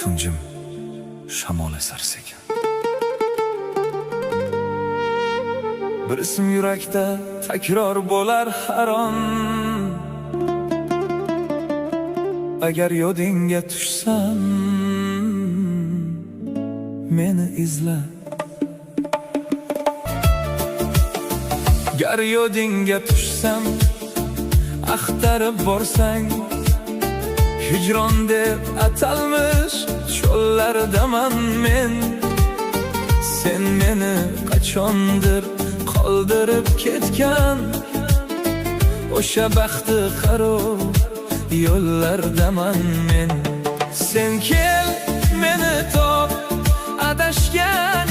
Tunjim shamol esar sekin. Bir ism yurakda takror bo'lar har on. Agar yodingga tushsam, meni izla. Gar yodingga tushsam, axtarib borsang, hijron deb atalmish cho'llardaman men. Sen meni qachondir qoldirib ketgan o'sha baxti xarob yo'llardaman men. Sen kel, meni top, adashgan